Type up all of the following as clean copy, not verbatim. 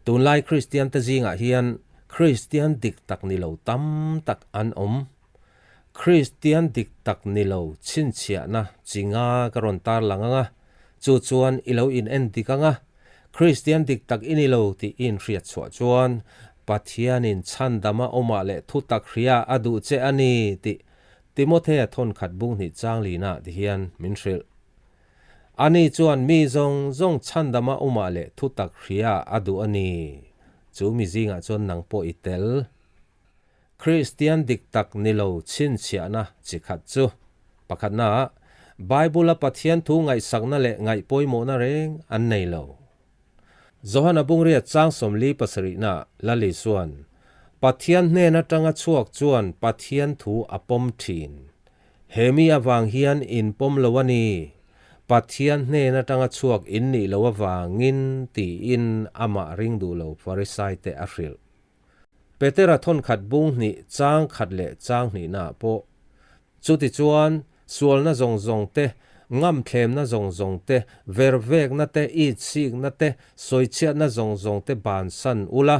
Tunlai Kristian te zingah hian Kristian dik tak ni lo tam tak an awm. Kristian dik tak ni lo chhinchhiahna chi nga ka rawn tarlang ang a, chu chuan i lo in en dik ang a, Kristian dik tak i ni lo tih i inhriat chhuah chuan Pathianin chhandama awmah leh thutak hria a duh che a ni tih Timothea thawnkhat bunghnih changlina ti hian min hrilh. Ani chuan mi zawng zawng chhandama awmah leh thutak hria a duh a ni. Chu mi zingah chuan nang pawh i tel. Kristian dik tak ni lo chhinchhiahna chi khat chu, pakhatna, Bible-a Pathian thu ngaihsakna leh ngaih pawimawhna reng an nei lo. Johana Bungriat chang sawmli pasarihna Lali chuan, Pathian hnen atanga chhuak chuan Pathian thu a pawm thin. He mi avang hian in pawm lo a ni. Pathian hnen atanga chhuak in nih lo avangin tiin amah ring duh lo Farisaite a hrilh. Petera thawnkhat bung hnih chang khat leh chang hnihnaah pawh Chutichuan, sualna zawng zawng te, ngamthlemna zawng zawng te, vervekna te, itsikna te, sawichhiatna zawng zawng te bansan ula,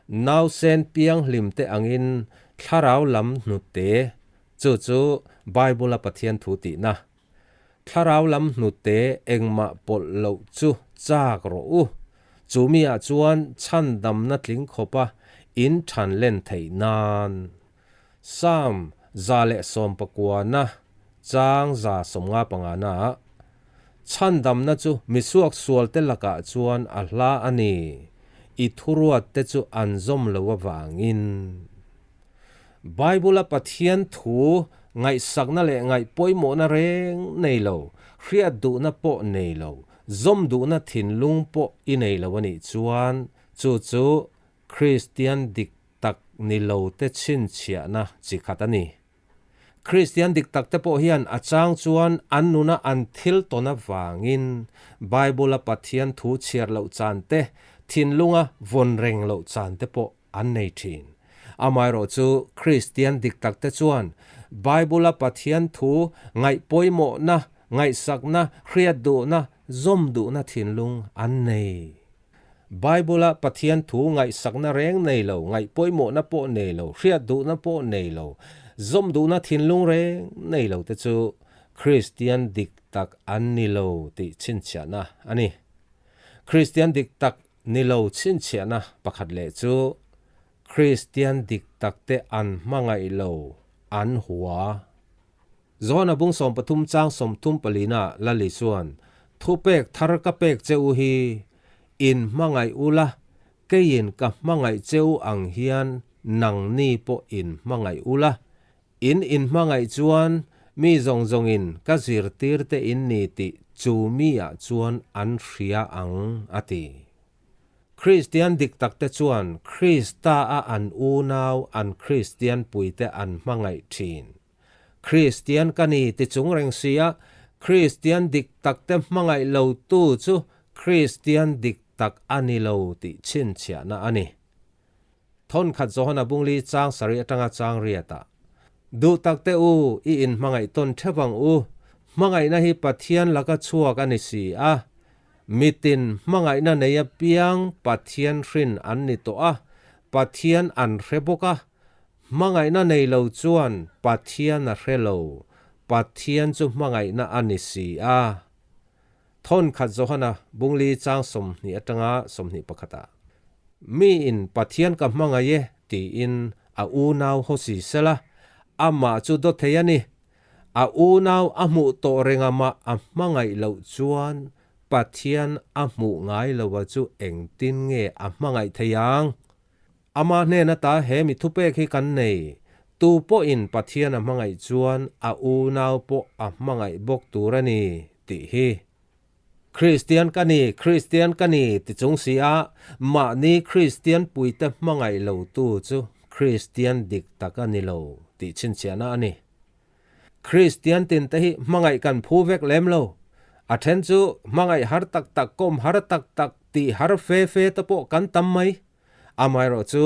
nausen pianghlim te angin thlarau lam hnute, chu chu Bible-a Pathian thu tihna, thlarau lam hnute engmah pawlh loh chu chak rawh u. Chu miah chuan chhandamna tling khawpa in than len theih nan. Psalm 119 chang 155 ah, Chhandamna chu misuak sualte lakah chuan a hla a ni, i thuruatte chu an zawm lo avangin. Bible-a Pathian thu ngaihsakna leh ngaih pawimawhna reng nei lo, hriat duhna pawh nei lo, zawm duhna thinlung pawh i nei lo a nih chuan chu chu Kristian dik tak ni lo te chhinchhiahna chi khat a ni. Kristian dik tak te pawh hian a chang chuan an nuna an thil tawn avangin Bible-a Pathian thu chhiar loh chan te, thinlunga vawn reng loh chan te pawh an nei thin. Amaherawhchu Kristian dik tak te chuan Bible-a Pathian thu ngaih pawimawhna, ngaihsakna, hriat duhna, zawm duhna thinlung an nei. Bible-a Pathian thu ngaihsakna reng nei lo, ngaih pawimawhna pawh nei lo, hriat duhna pawh nei lo, zawm duhna thinlung reng nei lo te chu Kristian dik tak an ni lo tih chhinchhiahna a ni. Kristian dik tak ni lo chhinchhiahna pakhat leh chu Kristian dik tak te an hmangaih lo, an hua. Johana bung 13 chang 30 palina Lali chuan, Thupek thar ka pek che u hi, in hmangaih u la, keiin ka hmangaih che u ang hian nangni pawh in hmangaih u la. In inhmangaih chuan mi zawng zawngin ka zirtirte in ni tih chu mi ah chuan an hria ang, a ti. Kristian dik takte chuan Krista a an unau an Kristian puite an hmangaih thin. Kristian ka ni ti chung reng sia, Kristian dik takte hmangaih lo tu chu Kristian dik tak a ni lo tih chhinchhiahna a ni. Thawnkhat Johana bungli chang sarih atanga chang riatah, Duh takte u, i inhmangaih tawn theuh ang u, hmangaihna hi Pathian laka chhuak a ni si a, mitin hmangaihna nei apiang Pathian hrin an ni tawh a, Pathian an hre bawk a, Hmangaihna nei lo chuan Pathian a hre lo, Pathian chu hmangaihna a ni si a. Thawnkhat Johana bungli chang 20 atanga 21 ah, Miin Pathian ka hmangaih e tiin a unau haw si sela, amah chu dawt thei a ni. A unau a hmuh tawh renga mah a hmangaih loh chuan Pathian a hmuh ngai loa chu engtin nge a hmangaih thei ang? Ama hnen ata he mi thupek hi kan nei, Tu pawhin Pathian a hmangaih chuan a unau pawh a hmangaih bawk tur a ni, tih hi. Kristian ka ni, Kristian ka ni ti chung si a, mahni Kristian puite hmangaih lotu chu Kristian dik tak a ni lo tih chhinchhiahna a ni. Kristian tinte hi hmangaih kan phu vek lem lo. A then chu hmangaih har tak tak, kawm har tak tak, tih har fe fe te pawh kan tam mai. Amaherawh chu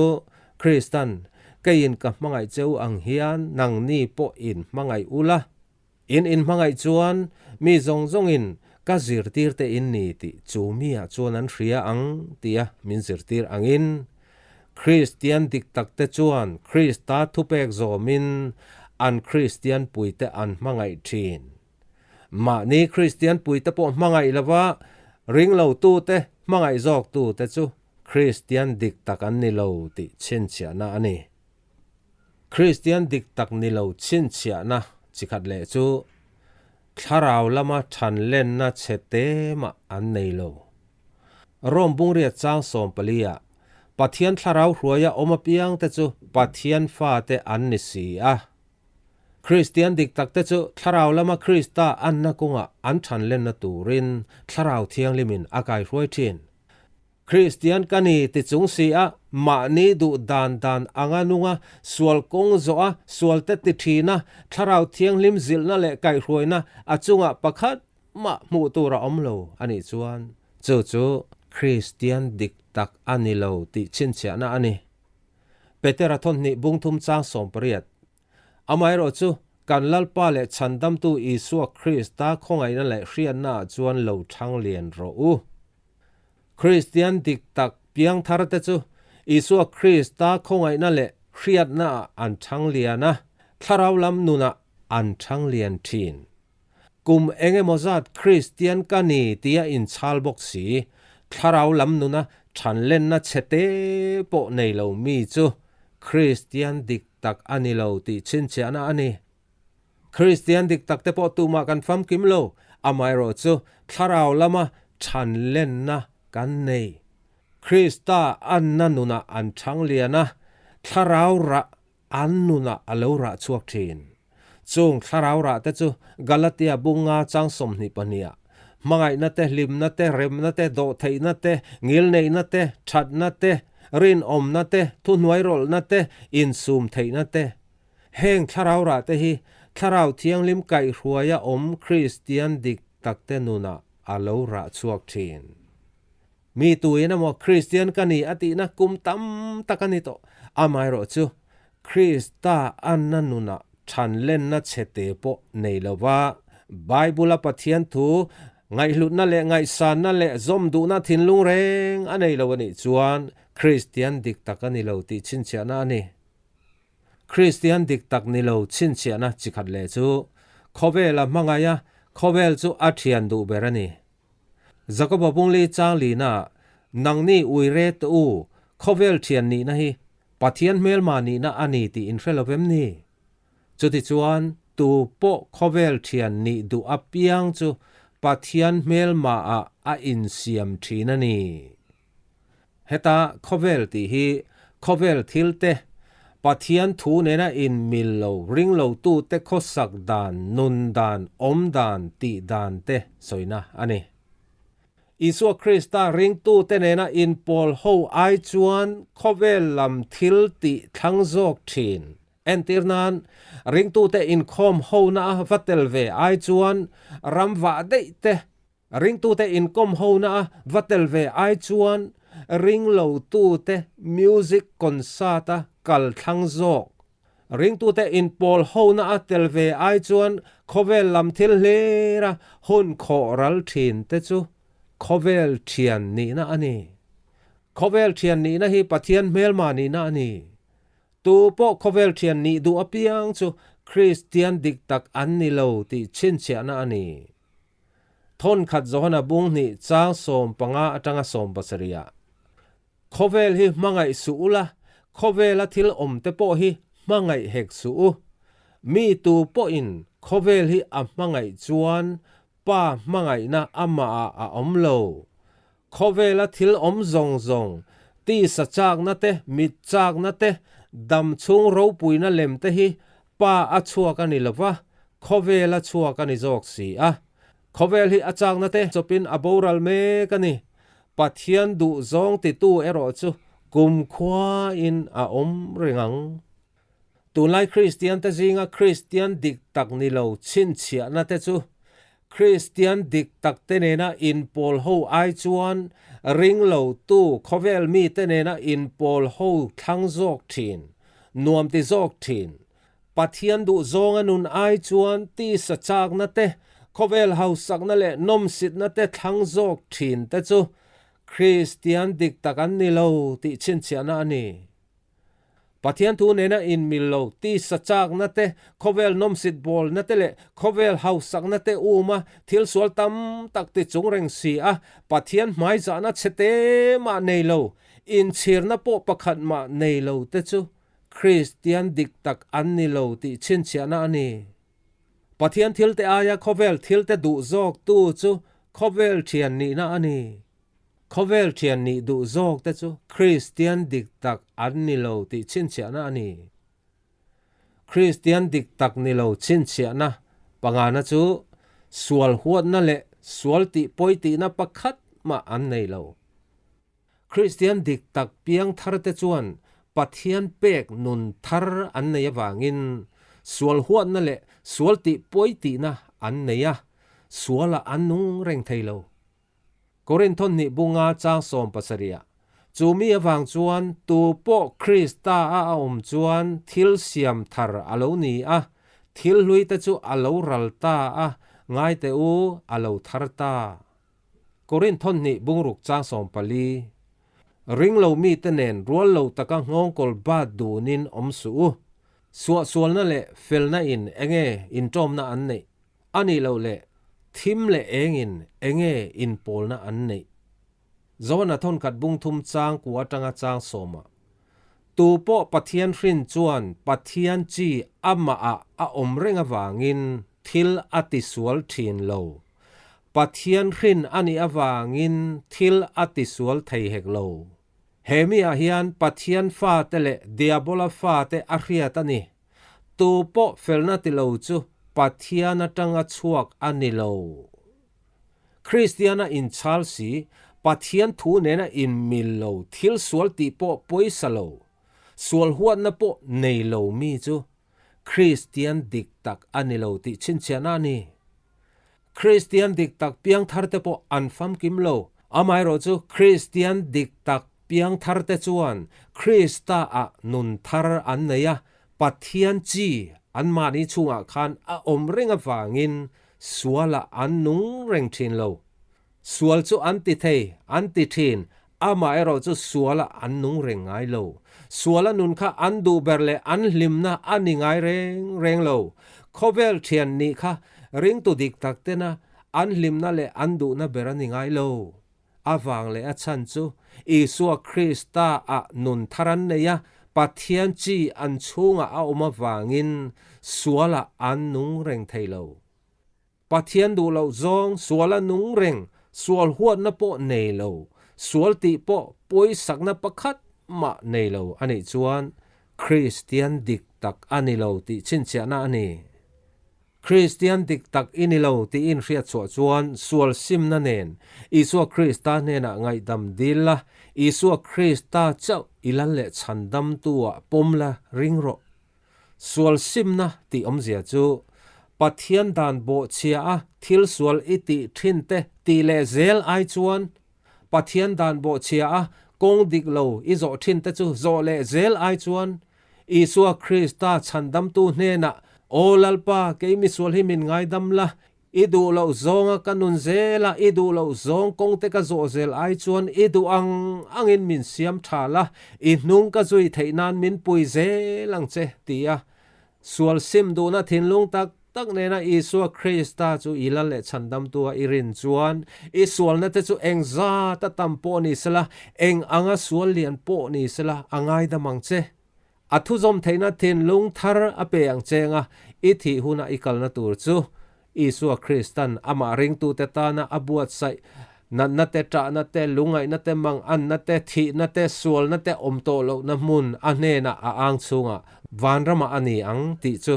Kristan, Keiin ka hmangaih che u ang hian nangni pawh in hmangaih ula. In inhmangaih chuan mi zawng zawngin ka zirtirte in ni tih chu miah chuan an hria ang tia min zirtir angin, Kristian dik takte chuan Krista thupek zawmin an Kristian puite an hmangaih thin. Mahni Kristian puite pawh hmangaih lova ringlotute hmangaih zawktute chu Kristian dik tak an ni lo tih chhinchhiahna a ni. Kristian dik tak ni lo chhinchhiahna chikhat leh chu thlarau lama thanlenna chhe te mah an nei lo. Rome bungriat chang 14 ah Pathian thlarau hruaia awm apiangte chu Pathian fate an ni si a. Kristian dik takte chu thlarau lama Krista anna kawngah an thanlenna turin Thlarau Thianghlimin a kaihruai thin. Kristian ka ni ti chung si a, mahni duh dan dan anga nunga, sual kawng zawh a, sualte ti thin a, Thlarau Thianghlim zilhna leh kaihhruaina a chungah pakhat mah hmuh tur a awm lo a nih chuan chu chu Kristian dik tak a ni lo tih chhinchhiahna a ni. Petera thawhnih bungthum chang 80. Amaherawh chu, kan Lalpa leh Chhandamtu Isua Krista khawngaihna leh hriatnaah chuan lo thang lian rawh u. Kristian dik tak piangtharte chu Isua Krista khawngaihna leh hriatnaah an thang lian a, thlarau lam nunah an thang lian thin. Kum eng emaw zat Kristian ka ni tia inchhal bawk si, thlarau lam nuna thanlenna chhe te pawh nei lo mi chu Kristian dik tak a ni lo tih chhinchhiahna a ni. Kristian dik tak te pawh tumah kan famkim lo, amaherawh chu thlarau lama thanlenna kan nei. Krista anna nunah an thang lian a, thlarau rah An nunah a lo rah chhuak thin. Chung thlarau rah te chu Galatia bunga chang 22 ah hmangaihna te, hlimna te, remna te, dawhtheihna te, ngilneihna te, thatna te, rinawmna te, thuhnuairawlhna te, insum theihna te. Heng thlarau rah te hi Thlarau Thianghlim kaihhruaia awm Kristian dik takte nunah a lo rah chhuak thin. Mi tuin emaw Kristian ka ni a tihna kum tam tak a ni tawh. Amaherawh chu, Krista anna nunah thanlenna chhe te pawh nei lova, Bible-a Pathian thu ngaihhlutna leh ngaihsanna leh zawm duhna thinlung reng a nei lo a nih chuan Kristian dik tak a ni lo tih chhinchhiahna a ni. Kristian dik tak ni lo chhinchhiahna chikhat leh chu, khawvela hmangaiha khawvel chu a thian duh ber a ni. Jakoba Bungli chang lina, Nangni ui re teh u, khawvel thian nihna hi Pathian hmelma nihna a ni tih in hre lo vem ni? Chutichuan, tu pawh khawvel thian nih duh apiang chu Pathian hmelma ah a insiam thin a ni. Heta khawvel tih hi khawvel thil te, Pathian thu nena inmil lo ring lo tute khawsak dan, nun dan, awm dan, tih dan te sawina a ni. Isua Krista ringtute nena inpawl ho ai chuan khawvel lam thil tih thlang zawk thin. Entir nan, ringtute inkhawm hona a va tel ve ai chuan ram vah daih te Ringtute inkawm hona a va tel ve ai chuan ringlotute music concert a kal thlang zawk. Ringtute inpawl hona a tel ve ai chuan khawvel lam thil hlira hun khawh ral thin te chu khawvel thian nihna a ni. Khawvel thian nihna hi Pathian hmelma nihna a ni. Tu pawh khawvel thian nih duh apiang chu Kristian dik tak an ni lo tih chhinchhiahna a ni. Thawnkhat Johana bung hnih chang 15 atanga 70 ah, Khawvel hi hmangaih suh u la, khawvela thil awm te pawh hi hmangaih hek suh u. Mi tu pawhin khawvel hi a hmangaih chuan Pa hmangaihna amahah a awm lo. Khawvela thil awm zawng zawng, tisa chakna te, mit chakna te, dam chhung ropuina lem te hi Pa a chhuak a ni lo va, khawvel a chhuak a ni zawk si a. Khawvel hi a chakna te chawpin a boral mek a ni. Pathian duh zawng titu erawh chu kumkhuain a awm reng ang. Tunlai Kristian te zinga Kristian dik tak ni lo chhinchhiahna te chu Kristian dik tak te nena inpawl ho ai chuan ring lo tu khawvel mi te nena inpawl ho thlang zawk thin, nuam ti zawk thin. Pathian duh zawnga nun ai chuan tisa chakna te, Khawvel hausakna leh nawmsitna te thlang zawk thin te chu Kristian dik tak an ni lo tih chhinchhiahna a ni. Pathian thu nena inmil lo tisa chakna te, khawvel nawmsit bawlna te leh khawvel hausakna te uma thil sual tam tak ti chung reng si a, Pathian hmaizahna chhe te mah nei lo, inchhirna pawh pakhat mah nei lo te chu Kristian dik tak an ni lo tih chhinchhiahna a ni. Pathian thilte aia khawvel thilte duh zawk tu chu khawvel thian nihna a ni. Khawvel thian nih duh zawk te chu Kristian dik tak an ni lo tih chhinchhiahna a ni. Kristian dik tak ni lo chhinchhiahna pangana chu sual huatna leh sual tih pawi tihna pakhat mah an nei lo. Kristian dik tak piang thar te chuan Pathian pek nun thar an nei avangin sual huatna leh sual tih pawi tihna an nei a, sualah an nung reng thei lo. Korinthon hnih bunga chang 70ah, Chu mi avang chuan tu pawh Krista a a awm chuan thil siam thar a lo ni a, thil hlui te chu a lo ral ta a, ngai teh u, a lo thar ta. Korinthon hnih bungruk chang 14, Ring lo mite nen rual lo taka nghawngkawl bat dunin awm suh u. Suahsualna leh felna in enge inṭawmna an neih? A nih loh leh thim leh engin enge inpawlna an neih? Johana thawnkhat bung thum chang kua atanga chang sawmah, Tu pawh Pathian hrin chuan Pathian chi amahah a awm reng avangin thil a tisual thin lo. Pathian hrin a nih avangin thil a tisual thei hek lo. He miah hian Pathian fate leh Diabola fate a hriat a ni. Tu pawh felna ti lo chu Pathian atanga chhuak a ni lo. Kristiana inchhal si, Pathian thu nena inmil lo, thil sual tih pawh pawisa lo, sual huatna pawh nei lo mi chu Kristian dik tak a ni lo tih chhinchhiahna a ni. Kristian dik tak piangthar te pawh an famkim lo. Amaherawh chu Kristian dik tak piangthar te chuan Krista ah nun thar an nei a, Pathian chi anmahni chungah khan a awm reng avangin sualah an nung reng thin lo. Sual chu an ti thei, an ti thin, amaherawh chu sualah an nung reng ngai lo. Suala nun kha an duh ber leh an hlimna a ni ngai reng reng lo. Khawvel thian nih kha ringtu dik tak tena an hlimna leh an duhna ber a ni ngai lo. A vang leh a chhan chu Isua Krista ah nun thar an nei a, Pathian chi an chhungah a awm avangin sualah an nung reng thei lo. Pathian duh loh zawng sual a nung reng, sual huatna pawh nei lo, sual tih pawh pawisakna pakhat mah nei lo a nih chuan Kristian dik tak a ni lo tih chhinchhiahna a ni. Kristian dik tak i ni lo tih inhriat chhuah chuan sual simna nen Isua Krista hnenah ngaihdam dil la, Isua Krista chauh i lal leh chhandamtu-ah pawm la ring rawh. Sual simna tih awmzia chu Pathian dan bawhchhia a thil sual i tih thin te tih leh zel ai chuan Pathian dan bawhchhia a kawng dik lo i zawh thin te chu zawh leh zel ai chuan Isua Krista chhandamtu hnenah Aw Lalpa kei misual hi min ngaidam la I duh loh zawnga ka nun zel a, i duh loh zawng kawngte ka zawh zel ai chuan i duh ang angin min siam tha la, i hnung ka zui theih nan min pui zel ang che, ti a. Sual sim duhna thinlung tak tak nena Isua Krista chu i lal leh chhandamtua i rin chuan i sualna te chu eng zat a tam pawh ni sela, eng anga sual lian pawh ni sela a ngaidam ang che. A thuzawm theihna thinlung thar a pe ang cheng a, i thih huna i kalna tur chu Isua Kristan amah ringtute tana a buatsaih natna te, ṭahna te, lungaihna te, manganna te, thihna te, sualna te awm tawh lohna hmun a hnenah a ang chhungah vanramah a ni ang tih chu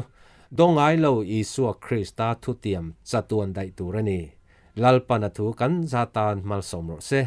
dawngai lo Isua Krista thutiam chatuan daih tur a ni. Lalpan a thu kan za tan malsawm rawh se.